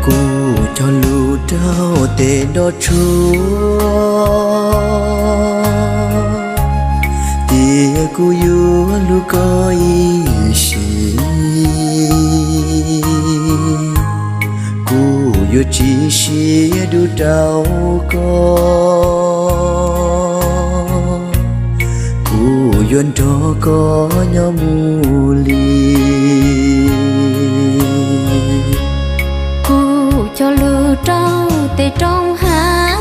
Kuv cog lus rau tes nroj tsuag, tias kuv yuav hlub koj ib sim, kuv yuav tsis siab dub rau koj, kuv yuav nrog koj nyob mus li. Kuv cog lus rau tes rau hav,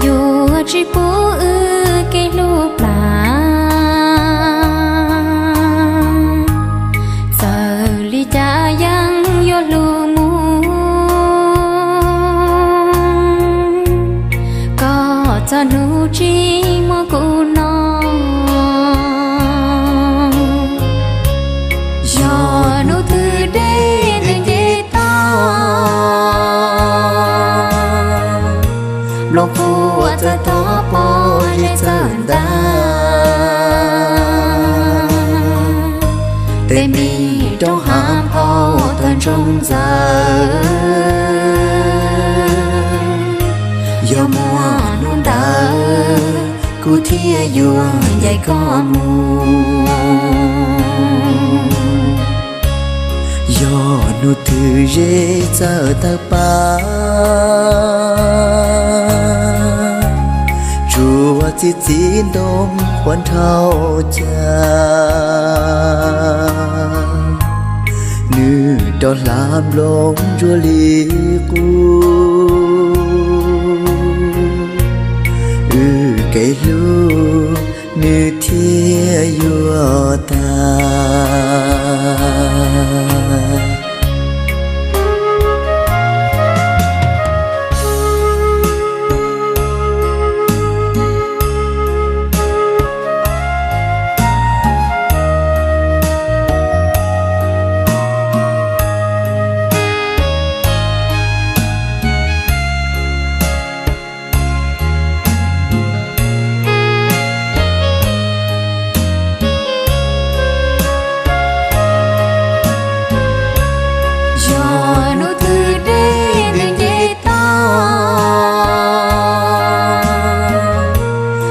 yuav tsis pub wb kev hlub plam, txawm li cas yeej yuav hlub mus, kom txog hnub tsis muaj kuv no. Yog hnub twg dej ntev nce toj, nplooj qhuav txawm thov pom zeb txawm ntas, tej me roob hav nphau tawg ntsoog ntxaws. Yog muaj hnub ntawd kuv thiaj yuav ncaim koj mus. Yog hnub twg zeb txawm tawg pab, tsuas txi txiv ntoo qhuav nrhau cas, nws rov hlav nplooj ntsuab li qub. Wb kev hlub nws thiaj yuav tag. Yog hnub twg dej ntev nce toj,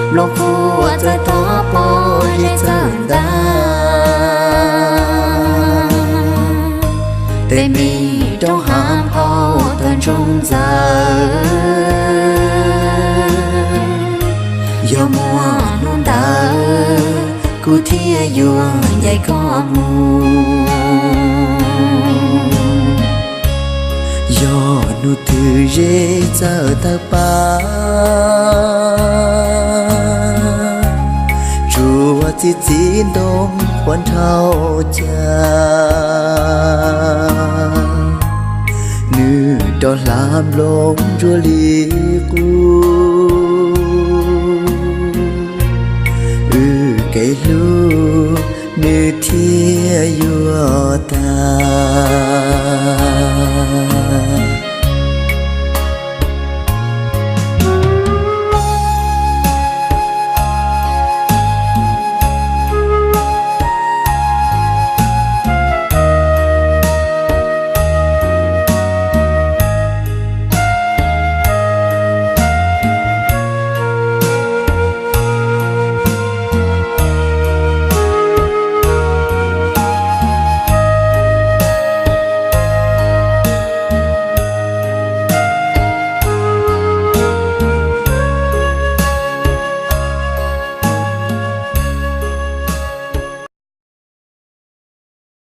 nplooj qhuav txawm thov pom zeb txawm ntas, tej me roob hav nphau tawg ntsoog ntxaws. Yog muaj hnub ntawd kuv thiaj yuav ncaim koj mus. Yog hnub twg zeb txawm tawg pab, tsuas txi txiv ntoo qhuav nrhau cas, nws rov hlav nplooj ntsuab li qub. Wb kev hlub nws thiaj yuav tag.